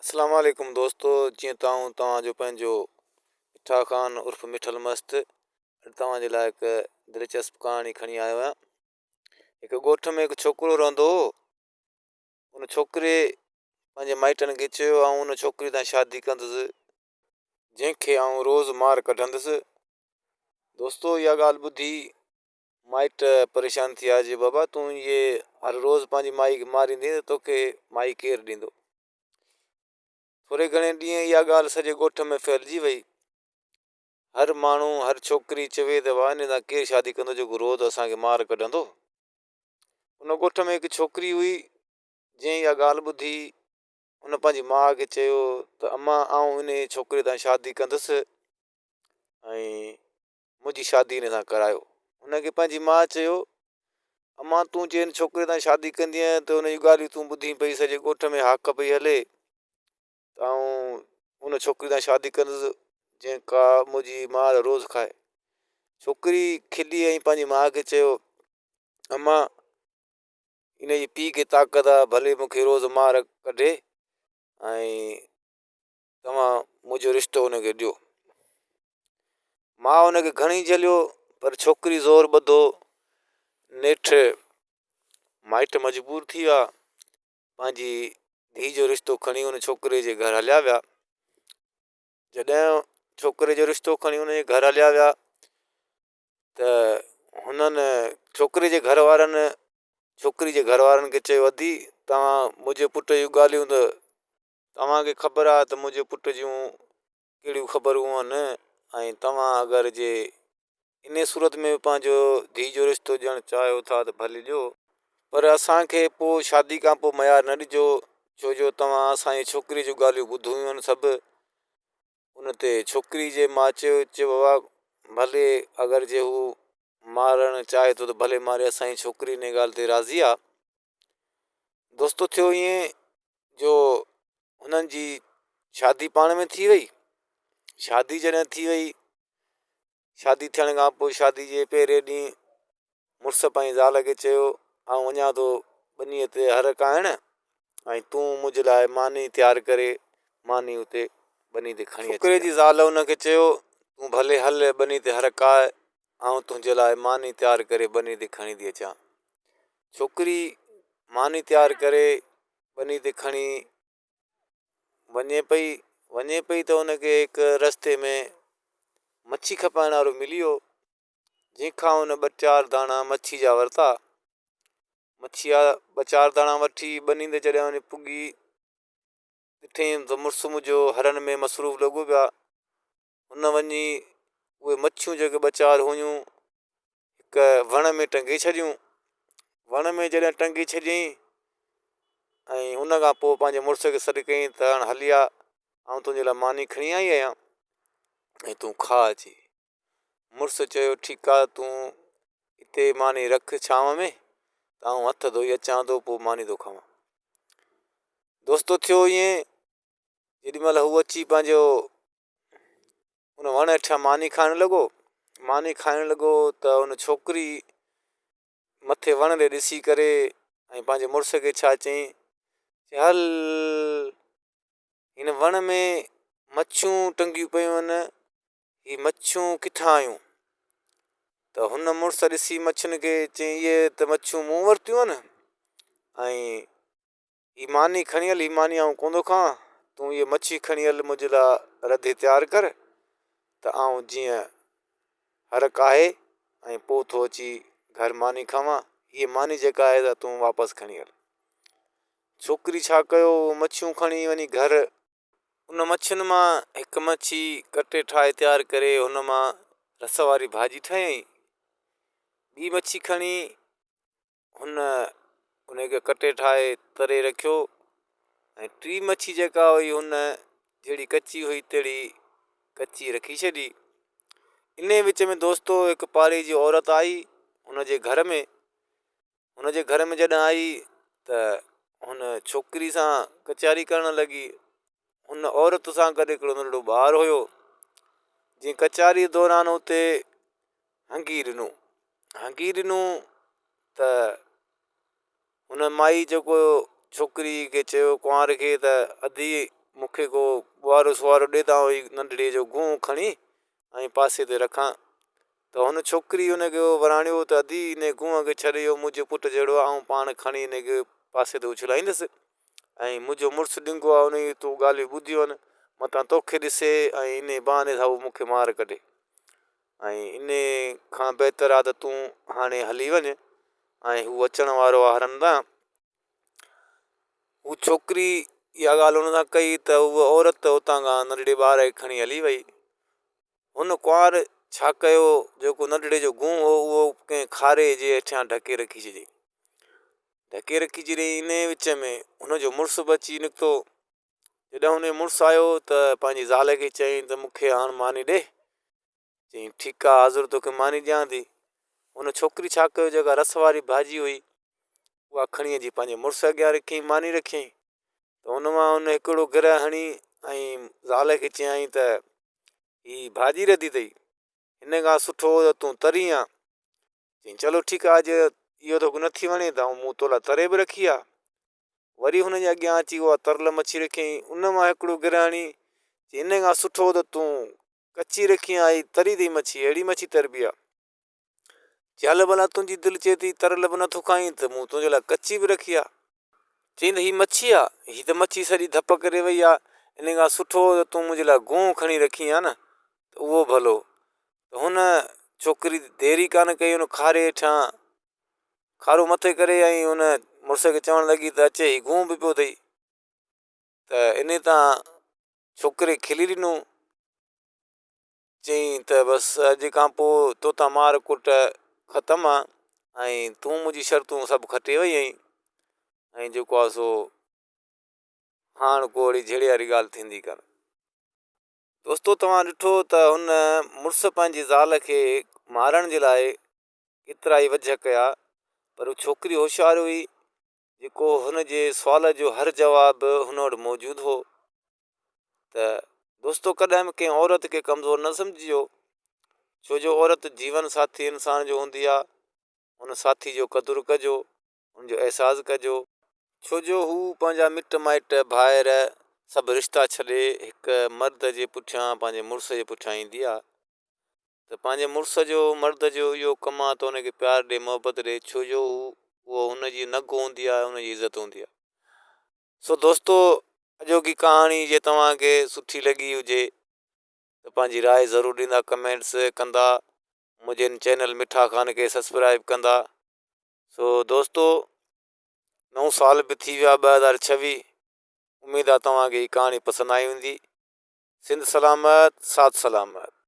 اسلام عليڪم دوستو جيئن ته آئون توهان جو پنهنجو مٺا خان عرف مٺل مست توهان جي لاء هڪ دلچسپ ڪهاڻي کڻي آيو آهيان هڪ ڳوٺ ۾ هڪ ڇوڪرو رهندو هو ان ڇوڪري پنهنجي مائٽن کي چيو آئون ان ڇوڪري سان شادي ڪندس جنهن کي آئون روز مار ڪڍندس دوستو اها ڳالهه ٻڌي مائٽ پريشان ٿي ويا جي بابا تون اهي هر روز پنهنجي مائي کي ماريندين ته توکي مائي ڪير ڏيندو ٿوري گهڻي ڏينهن اها ڳالهه سڄي ڳوٺ ۾ ڦهلجي وئي هر ماڻهو هر ڇوڪري چوي ته بابا ان سان ڪير شادي ڪندو جيڪو روز اسانکي مار ڪڍندو ان ڳوٺ ۾ هڪ ڇوڪري هئي جنهن اها ڳالهه ٻڌي ان پنهنجي ماء کي چيو ته امان آئون ان ڇوڪري سان شادي ڪندس ۽ منهنجي شادي هن سان ڪرايو. هن کي پنهنجي ماء چيو، امان تون جي هن ڇوڪري سان شادي ڪندينء ته هن جون ڳالهيون تون ٻڌين پئي سڄي ڳوٺ ۾ هاڪ پئي هلي ته آئون ان ڇوڪري سان شادي ڪندس جنهن ڪا منهنجي مار روز کائي. ڇوڪري کلي ۽ پنهنجي ماء کي چيو، امان ان جي پيء کي طاقت آ ڀلي مون کي روز مار ڪڍي ۽ توهان منهنجو رشتو ان کي ڏيو. ماء ان کي گهڻي جهليو پر ڇوڪري زور ٻڌو. نيٺ مائٽ مجبور ٿي ويا پنهنجي ڌيء جو رشتو کڻي ان ڇوڪري جي گهر هليا ويا. جڏهن ڇوڪري جو رشتو کڻي ان جي گهر هليا ويا ته هنن ڇوڪري جي گهر وارن ڇوڪري جي گهر وارن کي چيو ادي توهان منهنجي پٽ جون ڳالهيون ته توهان کي خبر آهي ته منهنجي پٽ جون ڪهڙيون خبرون آهن ۽ توهان اگر جي ان صورت ۾ به پنهنجو ڌيء جو رشتو ڏيڻ چاهيو ٿا ته ڀلي ڏيو پر اسانکي پوء شادي کان پوء ميار نه ڏجو ڇو جو توهان اسانجي ڇوڪري جون ڳالهيون ٻڌيون آهن سڀ ان تي ڇوڪري جي ماء چيو چي بابا ڀلي اگر جي هو مارڻ چاهي ٿو ته ڀلي ماري اسانجي ڇوڪري ان ڳالهه تي راضي آهي دوستو ٿيو ائين جو هنن جي شادي پاڻ ۾ ٿي وئي شادي جڏهن ٿي وئي شادي ٿيڻ کان پوء شادي جي پهرين ڏينهن مڙس پنهنجي زال کي چيو آئون وڃان ٿو ٻنيء تي هر ڪاهڻ ۽ تون منهنجي لاء ماني تيار ڪري ماني اتي ٻني تي کڻي ڇوڪري جي زال ان کي چيو تون ڀلي هل ٻني تي هر ڪاهه آئون تنهنجي لاء ماني تيار ڪري ٻني تي کڻي ٿي اچان ڇوڪري ماني تيار ڪري ٻني تي کڻي وڃي پئي وڃي پئي ته ان کي هڪ رستي ۾ مڇي کپائڻ وارو ملي ويو جنهن کان هن ٻه چار داڻا مڇي جا ورتا مڇي جا ٻه چار داڻا وٺي ٻني تي جڏهن وڃي پڳي ڏٺئين ته مڙس منهنجو هرن ۾ مصروف لڳو پيو آهي هن وڃي اهي مڇيون جيڪي ٻه چار هيون هڪ وڻ ۾ ٽنگي ڇڏيون وڻ ۾ جڏهن ٽنگي ڇڏيائين ۽ ان کان پوء پنهنجي مڙس کي سڏ ڪيائين ته هاڻ هلي آ آئون تنهنجي لاء ماني کڻي آئي آهيان ۽ تون کاء اچي مڙس چيو ٺيڪ آ تون هتي ماني رک ڇانو ۾ ته آئون هٿ ڌوئي اچان ٿو پوء ماني ٿو کاوان دوستو ٿيو ائين جيڏي مهل هو اچي پنهنجو ان وڻ هيٺان ماني کائڻ لڳو ماني کائڻ لڳو ته ان ڇوڪري مٿي وڻ ڏي ڏسي ڪري ۽ پنهنجي مڙس کي ڇا چيائين چي هل هن وڻ ۾ مڇيون ٽنگيون پيون آهن هي مڇيون ڪٿان آيون ته هن مڙس ڏسي مڇين کي چيائين اهي ته مڇيون مون ورتيون آهن ۽ هي ماني کڻي هل، هي ماني آئون ڪونه ٿو کاوان، تون هيء مڇي کڻي هل منهنجي لاء رڌي تيار ڪر ته آئون جيئن هر ڪاهي ۽ پوء ٿو اچي گهر ماني کاوان، هيء ماني جيڪا آهي سا تون واپس کڻي هل. ڇوڪري ڇا ڪيو، مڇيون کڻي وڃي گهر. ان مڇين مان هڪ مڇي ڪٽي ٺاهي تيار ڪري هن مان رس واري ڀاڄي ٺاهيائين. ٻي مڇي کڻي هن ان کي ڪٽي ٺاهي تري رکيو ۽ ٽي مڇي جيڪا هئي هن جهڙي ڪچي هئي تهڙي ڪچي رکي ڇڏي ان وچ ۾ دوستو هڪ پاڙي جي عورت آئي هن جي گهر ۾ هن جي گهر ۾ جڏهن آئي ته هن ڇوڪري سان ڪچهري ڪرڻ لڳي هن عورت سان گڏ هڪڙو ننڍڙو ٻار هيو جنهن ڪچهري دوران اتي هنگي ڏنو هنگي ڏنو ته هن مائي جيڪو ڇوڪري کي چيو ڪنوار کي ته ادي مون کي ڪو ٻوهارو سوهارو ڏي ته آئون هي ننڍڙي جو گونهه کڻي ۽ پاسي تي رکان ته هن ڇوڪري ان کي وراڻيو ته ادي ان گونهه کي ڇڏ اهو منهنجي پٽ جهڙو آهي آئون پاڻ کڻي ان کي پاسي تي اڇلائيندس ۽ منهنجو مڙس ڏنگو آهي ان جون تون ڳالهيون ٻڌيون آهن متان توکي ڏسي ۽ ان بهاني سان هو مون کي مار ڪڍي ۽ ان کان بهتر آهي ته تون هاڻي هلي وڃ ۽ هو اچڻ وارو آهي هرن تان هو ڇوڪري اها ڳالهه هن سان ڪئي ته هوء عورت اتان کان ننڍڙي ٻار کي کڻي هلي وئي هن ڪنوار ڇا ڪيو جيڪو ننڍڙي جو گونهه هو اهو ڪنهن کاري جي هيٺيان ڍڪي رکي ڇڏيائين. ڍڪي رکي ڇڏيائين انهيء وچ ۾ هن جو مڙس به اچي نڪتو. جڏهن هن جو مڙس آيو ته پنهنجي زال کي چيائين ته مون کي هاڻ ماني ڏي. چيائين ٺيڪ آ حاضر توکي ماني ڏيان ٿي. هن ڇوڪري ڇا ڪيو جيڪا رس واري ڀاڄي هئي اها کڻي اچي پنهنجي مڙس اڳيان رکيائين ماني رکيائين ته ان مان هن هڪڙو گرهه هڻي ۽ زال کي چيائين ته هي ڀاڄي رڌي اٿئي هن کان سٺو هو ته تون ترين ها. چيائين چلو ٺيڪ آهي اڄ اهو توکي نٿي وڻي ته مون تو لاء تري به رکي آهي. وري هن جي اڳيان اچي اها ترل مڇي رکيائين ان مان هڪڙو گرهه هڻي چيائين هن کان سٺو هو ته تون ڪچي رکي ها هي تري اٿئي مڇي اهڙي مڇي تربي آهي. چي هل ڀلا تنهنجي دل چئي ٿي ترل به نٿو کائين ته مون تنهنجي لاء ڪچي به رکي آ. چيائين ته هي مڇي آ، هي ته مڇي سڄي ڌپ ڪري وئي آ، ان کان سٺو هو ته تون منهنجي لاء گونهه کڻي رکين ها نه ته اهو ڀلو. ته هن ڇوڪري دير ئي ڪانه ڪئي ان کاري هيٺان کارو مٿي ڪري ۽ ان مڙس کي چوڻ لڳي ته اچي هي گونهه به پيو اٿئي. ته انهي تان ڇوڪري کلي ڏنو. چيائين ته بس اڄ کان پوء توتان مار ڪٽ ختم آ ۽ تون منهنجي شرطون سڀ کٽي وئي آهين ۽ جيڪو آ سو هاڻ ڪو اهڙي جهيڙي واري ڳالهه ٿيندي ڪانه. دوستو توهان ڏٺو ته هن مڙس پنهنجي زال کي مارڻ جي لاء ڪيترا ئي وجهه ڪيا پر هو ڇوڪري هوشيار هئي جيڪو هن جي سوال جو هر جواب هن وٽ موجود هو. ته دوستو ڪڏهن به ڪنهن عورت کي ڪمزور نه سمجهجو ڇو جو عورت جيون ساٿي انسان جو هوندي آهي ان ساٿي جو قدر ڪجو ان جو احساس ڪجو ڇو جو هو پنهنجا مٽ مائٽ ڀائر سڀ رشتا ڇڏي هڪ مرد جي پٺيان پنهنجي مڙس جي پٺيان ايندي آهي ته پنهنجي مڙس جو مرد جو اهو ڪم آهي ته ان کي پيار ڏي محبت ڏي ڇو جو هو اهو هن جي نگ هوندي آهي ان جي عزت هوندي آهي سو دوستو اڄوڪي ڪهاڻي جي توهان کي سٺي لڳي هجي ته پنهنجي راء ضرور ڏيندا ڪمينٽس ڪندا منهنجي هن چينل مٺا خان کي سبسڪرائب ڪندا سو دوستو نئون سال به ٿي ويو آهي 2026 اميد آهي توهان کي هي ڪهاڻي پسند آئي هوندي سنڌ سلامت ساٿ سلامت.